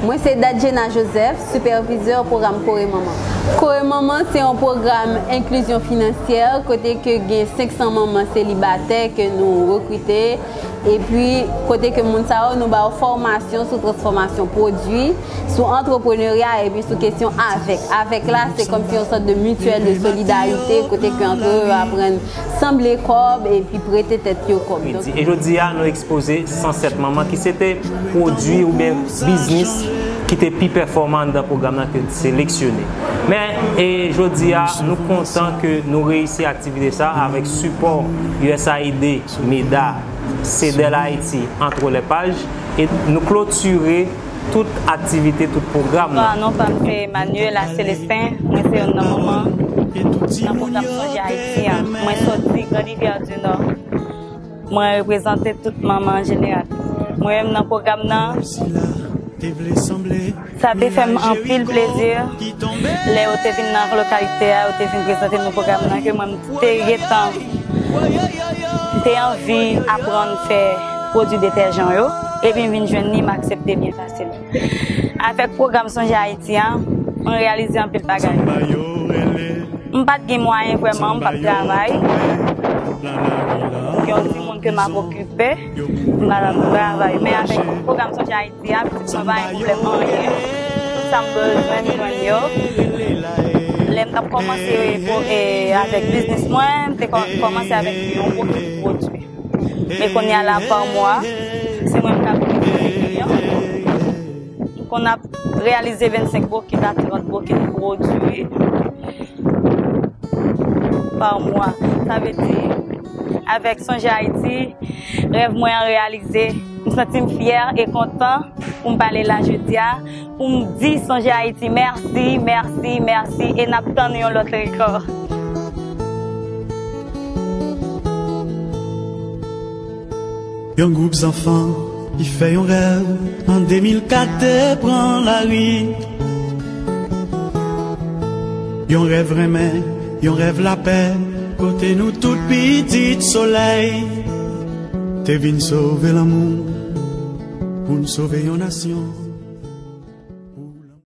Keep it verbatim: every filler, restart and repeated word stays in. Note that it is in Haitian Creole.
Mwen se Dadjena Joseph, sipèvizè pwogram Kore Manman. Kore Manman se yon pwogram enklizyon finansyè kote ke gen senk san manman selibatè ke nou rekrite, epi kote ke moun sa yo nou ba yo fòmasyon sou transfòmasyon pwodui, sou antreprenerya epi sou kesyon avèk. Avèk la se kòmsi yon sòt de mityèl de solidarite kote ke antre yo aprann sanble kòb epi prete tèt yo kòb. Donk, e jodi a nou ekspoze san sèt manman ki se te pwodui oubyen biznis ki te pi pèfòman anndan pwogram nan ke n seleksyone. Men, e jodi a nou kontan ke nou reyisi aktivite sa avèk sipò U S A I D, meda, CEDEL Haiti, entre les pages, e nou klotire tout aktivite, tout pwogram nan. Non pa m se Manuela Celestin, mwen se youn nan manman nan pwogram Sonje Ayiti an. Mwen soti Grand Rivière du Nord. Mwen reprezante tout manman an jeneral. Mwen menm nan pwogram nan, sa te fè m anpil plezi lè yo te vin nan lokalite a, yo te vin prezante nou pwogram nan, ke mwen m te gentan, m te anvi aprann fè pwodui detèjan yo, epi m vin jwenn li, m aksepte byen fasil. Avèk pwogram Sonje Ayiti an, mwen reyalize anpil bagay. M pa t gen mwayen vrèman, m p ap travay. Gen yon timoun ke m ap okipe, m pa t ap travay. Men avèk pwogram Sonje Ayiti a, pitit mwen pa gen pwoblèm anyen. Tout sa m bezwen, m jwenn yo. Lè m t ap kòmanse pou, e, avèk biznis mwen, m te kò- kòmanse avèk yon bokit pwodui. Men kounye a la, pa mwa, se mwen k ap gen yon. M konn ap reyalize vennsenk bokit a trant bokit pwodui pa mwa. Sa vle di, avèk Sonje Ayiti, rèv mwen an reyalize. M santi m fyè e kontan pou m pale la jodi a, pou m di Sonje Ayiti mèsi, mèsi, mèsi, e n ap tann yon lòt rekò. Yon gwoup zanfan ki fè yon rèv an de mil kat te pran lari. Yon rèv renmen, yon rèv lapè, kote nou tout pitit solèy te vin sove lanmou pou n sove yon nasyon.